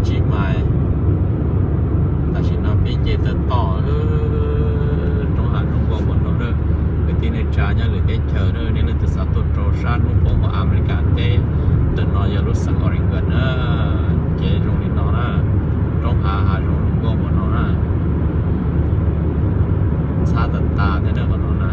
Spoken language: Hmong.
Tsis mais, tam sim no peb nce tawm toj roob hav zoo nkauj npaum no na. Kwv tij neej tsa nyob lwm teb chaws na, nej leej twg xav tuaj rau sab hnub poob hauv Amelikas teb, ntawm no yog lub xeev Oregon na. Ces zoo li no na, roob hav hav zoo nkauj npaum no na. Ntxhab tas tas thiab na qhov no na.